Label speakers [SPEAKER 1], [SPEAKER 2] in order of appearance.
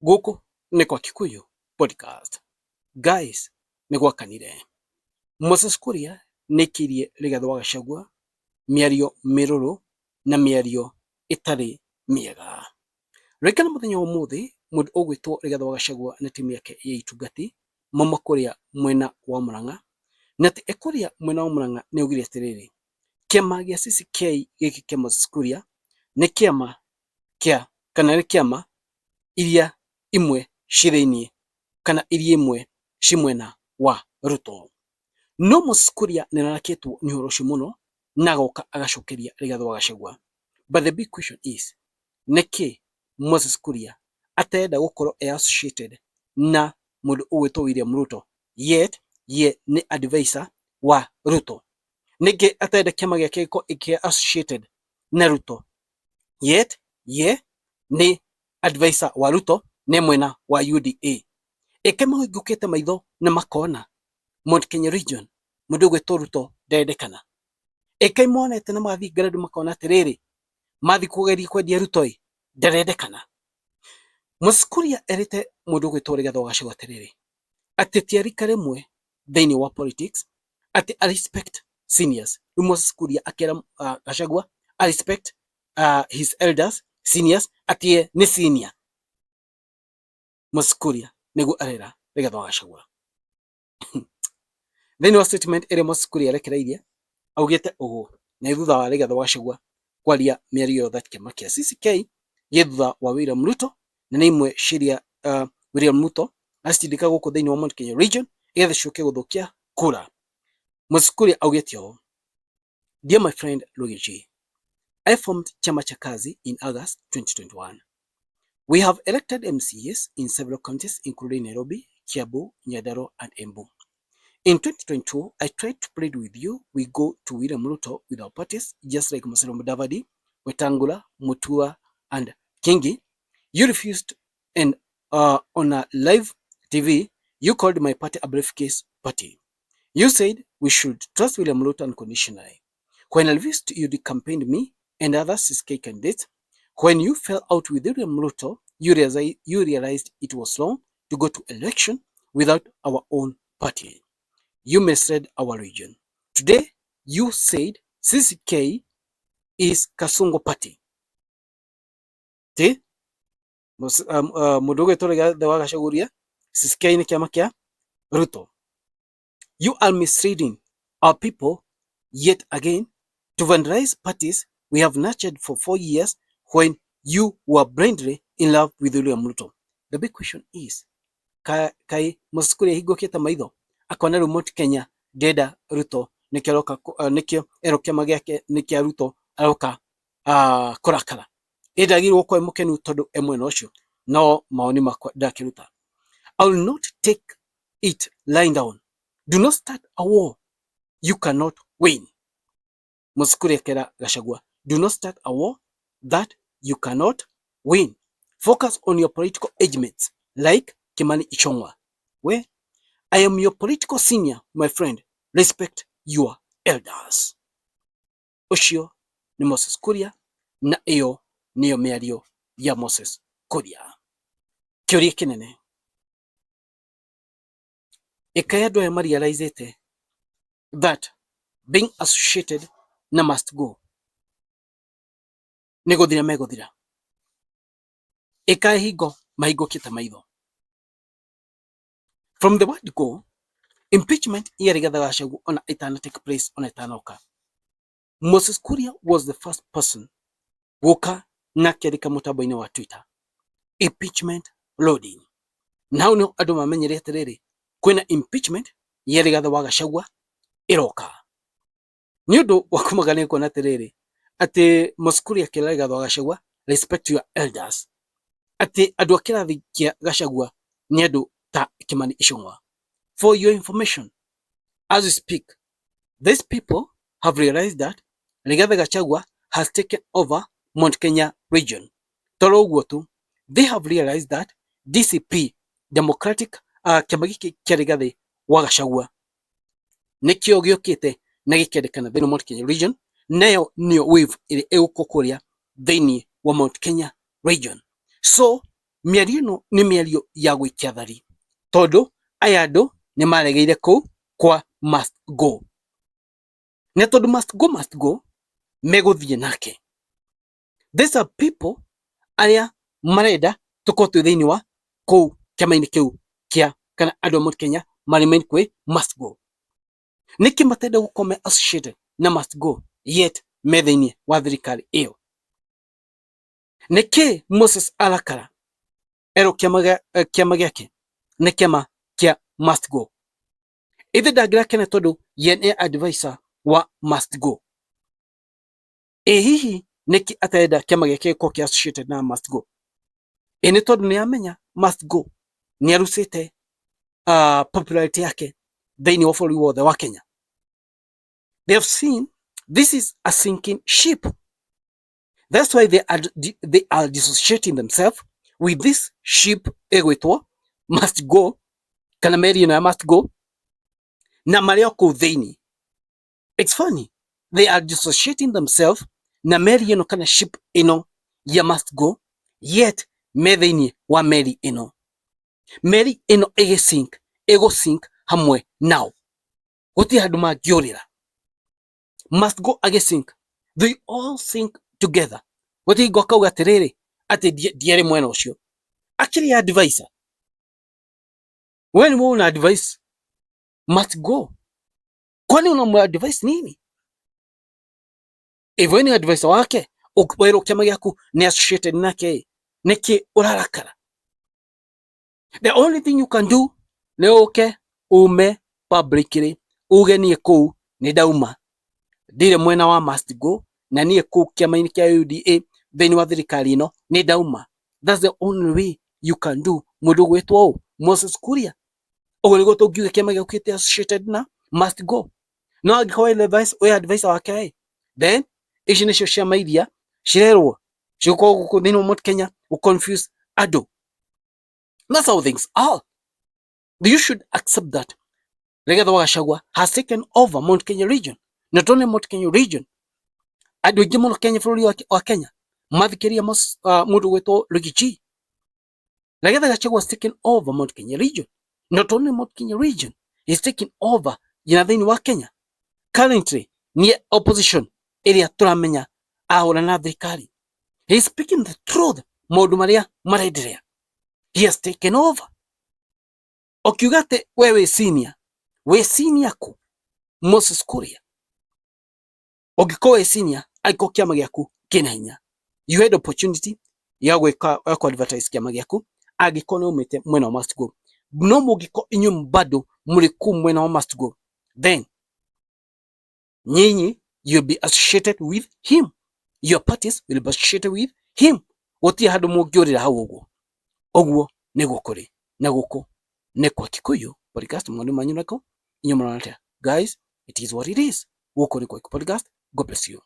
[SPEAKER 1] Gũkũ nĩ kwa Kikuyu Podcast. Guys, nĩ gwakanire. Moses Kuria nĩ aikĩirie Rigathĩ wa Gachagua mĩario mĩrũrũ na mĩario ĩtarĩ mĩega. Ririkana mũthenya wa ũmũthĩ mũndũ ũgwĩtwo Rigathĩ wa Gachagua na timu yake ya itungati mauma kũrĩa mwena wa Murang'a, na atĩ e kũrĩa mwena wa Murang'a nĩ augire atĩrĩrĩ, kĩama gĩa CCK gĩkĩ kĩa Moses Kuria nĩ kĩama kĩa kana nĩ kĩama iria imwe ciĩ thĩiniĩ kana iria imwe ciĩ mwena wa Ruto. No Moses Kuria nĩ ararakĩtwo nĩ ũhoro ũcio mũno na agoka agacokeria Rigathĩ wa Gachagua. But the big question is, nĩkĩ Moses Kuria atarenda gũkorwo e associated na mũndũ ũgwĩtwo William Ruto yet ye nĩ advisor wa Ruto? Nĩkĩ atarenda kĩama gĩake gĩkorwo kĩ associated na Ruto yet ye nĩ advisor wa Ruto nĩ mwena wa UDA? Ĩke mahingũkĩte maitho na makona Mount Kenya region mũndũ ũgwĩtwo Ruto ndarendekana. Ĩke monete na magathiĩ ground makona atĩrĩrĩ, mathiĩ kũgeria kwendia Ruto ĩ ndarendekana. Moses Kuria erĩte mũndũ ũgwĩtwo Rigathĩ wa Gachagua atĩrĩrĩ, atĩ ti a rika rĩmwe thĩinĩ wa politics, atĩ a respect seniors. Rĩu Moses Kuria akĩra Gachagua a respect his elders seniors, atĩ ye nĩ senior. Moses Kuria nĩguo arera Rigathĩ wa Gachagua. Thĩinĩ wa statement ĩrĩa Moses Kuria arekereirie augĩte ũũ, na thutha wa Rigathĩ wa Gachagua kwaria mĩario yothe kĩama kĩa CCK gĩ thutha wa William Ruto na nĩ imwe ciria William Ruto acitindĩka gũkũ thĩinĩ wa Mount Kenya region igetha ciũke gũthũkia kura. Moses Kuria augĩte ũũ: Dear my friend Luigi, I formed Chama cha Kazi in August 2021. We have elected MCAs in several counties including Nairobi, Kiambu, Nyandarua and Embu. In 2022, I tried to plead with you we go to William Ruto with our parties, just like Musalia Mudavadi, Wetangula, Mutua and Kingi. You refused, and on a live TV, you called my party a briefcase party. You said we should trust William Ruto unconditionally. When I refused, you campaigned me and other CCK candidates. When you fell out with William Ruto, you realized it was wrong to go to election without our own party. You misled our region. Today, you said CCK is Kasongo party. Ti? Mũndũ ũgwĩtwo Rigathĩ wa Gachagua CCK nĩ kĩama kĩa Ruto. You are misleading our people yet again to vandalize parties we have nurtured for 4 years when you were blindly in love with William Ruto. The big question is, kai Moses Kuria ahingũkĩte maitho akona rĩu Mount Kenya ndenda Ruto, nĩkĩo aroka nĩkĩo erwo kĩama gĩake nĩ kĩa Ruto aroka kũrakara? Ĩ ndagĩrĩirwo gũkorwo e mũkenu tondũ e mwena ũcio? No mawoni makwa ndakĩruta. I will not take it lying down. Do not start a war you cannot win. Moses Kuria akera Gachagua, do not start a war that you cannot win. Focus on your political age mates like Kimani Ichung'wa. We, I am your political senior, my friend. Respect your elders. Ũcio nĩ Moses Kuria na ĩyo nĩyo mĩario ya Moses Kuria. Kĩũria kĩnene, ĩkaĩ andũ aya marealizĩte that being associated na must go nĩ gũthira megũthira? Ĩkaĩ hingo mahingũkĩte maitho from the word go, impeachment ya Rigathĩ wa Gachagua ona ĩtana take place, ona ĩtanoka, Moses Kuria was the first person gũka na akĩandĩka mũtambo-inĩ wa Twitter, "Impeachment loading." Na hau nĩho andũ mamenyire atĩrĩrĩ, kwĩna impeachment ya Rigathĩ wa Gachagua ĩroka. Nĩ ũndũ wa kũmakania kuona atĩrĩrĩ, atĩ Moses Kuria akĩra Rigathĩ wa Gachagua, "Respect your elders," atĩ andũ a kĩrathi kĩa Gachagua nĩ andũ ta Kimani Ichung'wa. For your information, as we speak, these people have realized that Rigathi Gachagua has taken over Mount Kenya region. Toro ũguo tu, they have realized that DCP, Democratic, kĩama gĩkĩ kĩa Rigathi wa Gachagua nĩkĩo gĩũkĩte na gĩkendekana thĩinĩ wa Mount Kenya region, nayo nĩyo wave ĩrĩa ĩgũkũ kũrĩa thĩinĩ wa Mount Kenya region. So Mĩario ĩno nĩ mĩario ya gũikia thari tondũ aya andũ nĩ maregeire kũu kwa must go. Na tondũ must go must go megũthiĩ nake. These are people arĩa marenda tũkorwo twĩ thĩinĩ wa kũu kĩama-inĩ kĩu kĩa kana andũ a Mount Kenya ma remain kwĩ must go. Nĩkĩ matenda gũkorwo me associated na must go yet me thĩinĩ wa thirikari ĩyo? Nĩkĩ Moses arakara erwo kĩama kĩama gĩake nĩ kĩama kĩa must go? Ithe ndangĩrakena tondũ ye nĩ advisor wa must go. Ĩ hihi nĩkĩ atarenda kĩama gĩake gĩkorwo kĩ associated na must go? Ĩ nĩ tondũ nĩ amenya must go nĩ arucĩte popularity yake thĩinĩ wa bũrũri wothe wa Kenya. They have seen this is a sinking ship. That's why they are dissociating themselves with this ship ĩgwĩtwo must go kana meri ĩno ya must go na marĩ o kũu thĩinĩ. It's funny. They are dissociating themselves na meri ĩno kana ship ĩno ya must go, yet me thĩinĩ wa meri ĩno. Meri ĩno ĩgĩsink, ĩgũsink hamwe nao. Gũtirĩ handũ mangĩũrĩra. Must go agĩsink, they all sink together. Gũtirĩ hingo akauga atĩrĩrĩ atĩ ndiarĩ mwena ũcio. Akĩrĩ advisor. Wewe ni wewe una advice must go. Kwani una advice nini? If wewe ni advisor wake, werwo kĩama gĩaku nĩ associated nake, nĩkĩ ũrarakara? The only thing you can do nĩ ũke ume publicly uge niĩ kũu nĩ ndauma, ndirĩ mwena wa must go, na niĩ kũu kĩama-inĩ kĩa UDA thĩinĩ wa thirikari ĩno nĩ ndauma. That's the only way you can do. Mũndũ ũgwĩtwo ũũ Moses Kuria, ũguo nĩguo tũngiuga kĩama gĩaku gĩti associated na must go. No angĩkorwo wĩ advice wĩ advisor wake ĩ, then ici nĩcio ciama iria cirerwo cigũkorwo gũkũ thĩinĩ wa Mount Kenya gũ confuse andũ. That's how things are. You should accept that Rigathi wa Gachagua has taken over Mount Kenya region. Not only Mount Kenya region, andũ aingĩ mũno Kenya, bũrũri wa Kenya mathikĩria mũndũ gwĩtwo Riggy G. Rigathi Gachagua has taken over Mount Kenya region. Not only Mount Kenya region, he's taken over nginya thĩinĩ wa Kenya. Currently nĩ opposition ĩrĩa tũramenya ahũra na thirikari. He is speaking the truth, maũndũ marĩa marenderea. He has taken over. Ũkiuga atĩ we wĩ senior, wĩ senior kũ? Moses Kuria, ũngĩkorwo wĩ senior, angĩkorwo kĩama gĩaku kĩna hinya, you had opportunity ya gwĩka ya ku advertise kĩama gĩaku angĩkorwo nĩ umĩte mwena wa must go. No mũngĩkorwo inyuĩ bado mũrĩ kũu mwena wa must go, then nyinyi you'll be associated with him, your parties will be associated with him. Gũtirĩ handũ mũngĩũrĩra hau. Ũguo ũguo nĩguo kũrĩ na gũkũ nĩ kwa Kikuyu Podcast. Maũndũ manyu nako inyuĩ mũrona atĩa? Guys, it is what it is. Gũkũ nĩ kwa Kikuyu Podcast. God bless you.